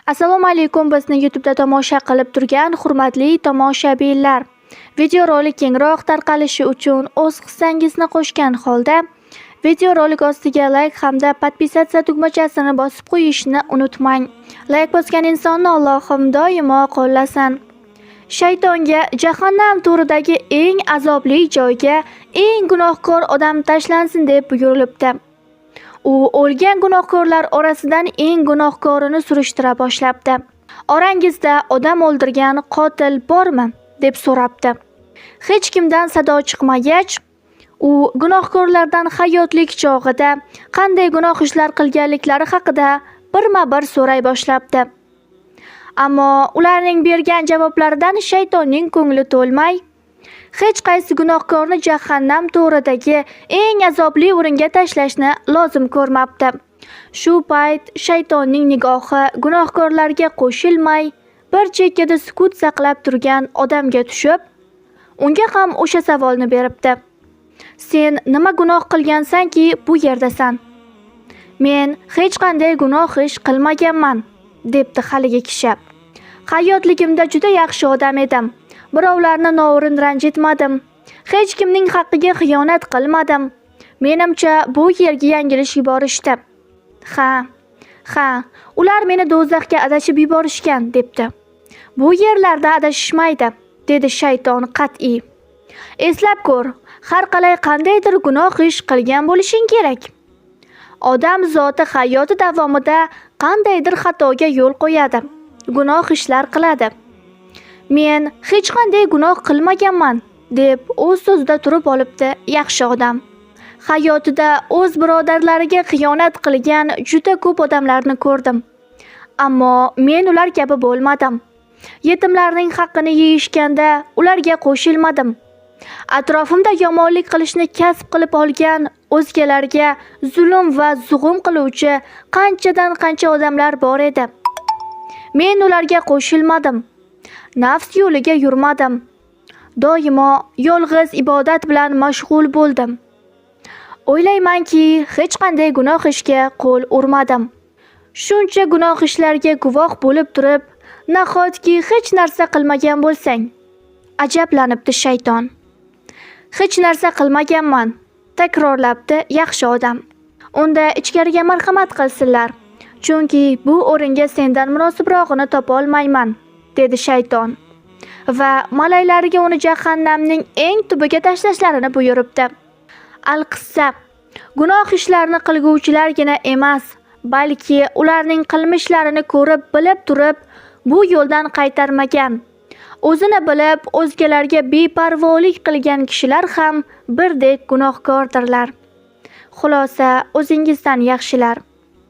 Assalomu alaykum, bizni YouTube'da tomosha qilib turgan hurmatli tomoshabinlar. Videorolik kengroq tarqalishi uchun o'z hissangizni qo'shgan holda videorolik ostiga like hamda подписаться tugmachasini bosib qo'yishni unutmang. Like bosgan insonni Allohim doimo qo'llasin. Shaytonga jahannam to'ridagi eng azobli joyga eng gunohkor odam tashlansin deb buyurilibdi. U o'lgan gunohkorlar orasidan eng gunohkorini surishtira boshlabdi. "Orangizda odam o'ldirgan qotil bormi?" deb so'rabdi. Hech kimdan sado chiqmagach, u gunohkorlardan hayotlik chog'ida qanday gunoh ishlar qilganliklari haqida birma-bir so'ray boshlabdi. Ammo ularning bergan javoblaridan shaytonning ko'ngli to'lmay, hech qaysi gunohkorni jahannam to'ridagi eng azobli o'ringa tashlashni lozim ko'rmabdi. Shu payt shaytonning nigohi gunohkorlarga qo'shilmay, bir chekkada sukut saqlab turgan odamga tushib, unga ham o'sha savolni beribdi. "Sen nima gunoh qilgansanki, bu yerdasan?" "Men hech qanday gunoh ish qilmaganman", debdi haligi kishi. "Hayotligimda juda yaxshi odam edim. Birovlarni noo'rin ranjitmadim. Hech kimning haqqiga xiyonat qilmadim. Menimcha, bu yerga yanglish yuborishdi. Ha, ha, ular meni do'zaxga adashib yuborishgan", debdi. "Bu yerlarda adashishmaydi", dedi shayton qat'iy. "Eslab ko'r, har qalay qandaydir gunoh ish qilgan bo'lishing kerak. Odam zoti hayoti davomida qandaydir xatoga yo'l qo'yadi, gunoh ishlar qiladi." "Men hech qanday gunoh qilmaganman", deb o'z so'zida turib olibdi yaxshi odam. "Hayotida o'z birodarlariga xiyonat qilgan juda ko'p odamlarni ko'rdim. Ammo men ular kabi bo'lmadim. Yetimlarning haqqini yeyishganda ularga qo'shilmadim. Atrofimda yomonlik qilishni kasb qilib olgan, o'zgalarga zulm va zug'um qiluvchi qanchadan qancha odamlar bor edi. Men ularga qo'shilmadim. Nafs yo'liga yurmadim. Doimo yolg'iz ibodat bilan mashg'ul bo'ldim. O'ylaymanki, hech qanday gunoh ishga qo'l urmadim. Shuncha gunoh ishlarga guvoh bo'lib turib, nahotki hech narsa qilmagan bo'lsang?" Ajablanibdi shayton. "Hech narsa qilmaganman", takrorlabdi yaxshi odam. "Unda ichkariga marhamat qilsinlar. Chunki bu o'ringa sendan munosibrog'ini topolmayman", dedi shayton. Va malaylariga uni jahannamning eng tubiga tashlashlarini buyuribdi. Alqissa, gunoh ishlarni qilguvchilargina emas, balki ularning qilmishlarini ko'rib bilib turib, bu yo'ldan qaytarmagan, o'zini bilib o'zgalarga beparvolik qilgan kishilar ham birdek gunohkordirlar. Xulosa, o'zingizdan yaxshilar.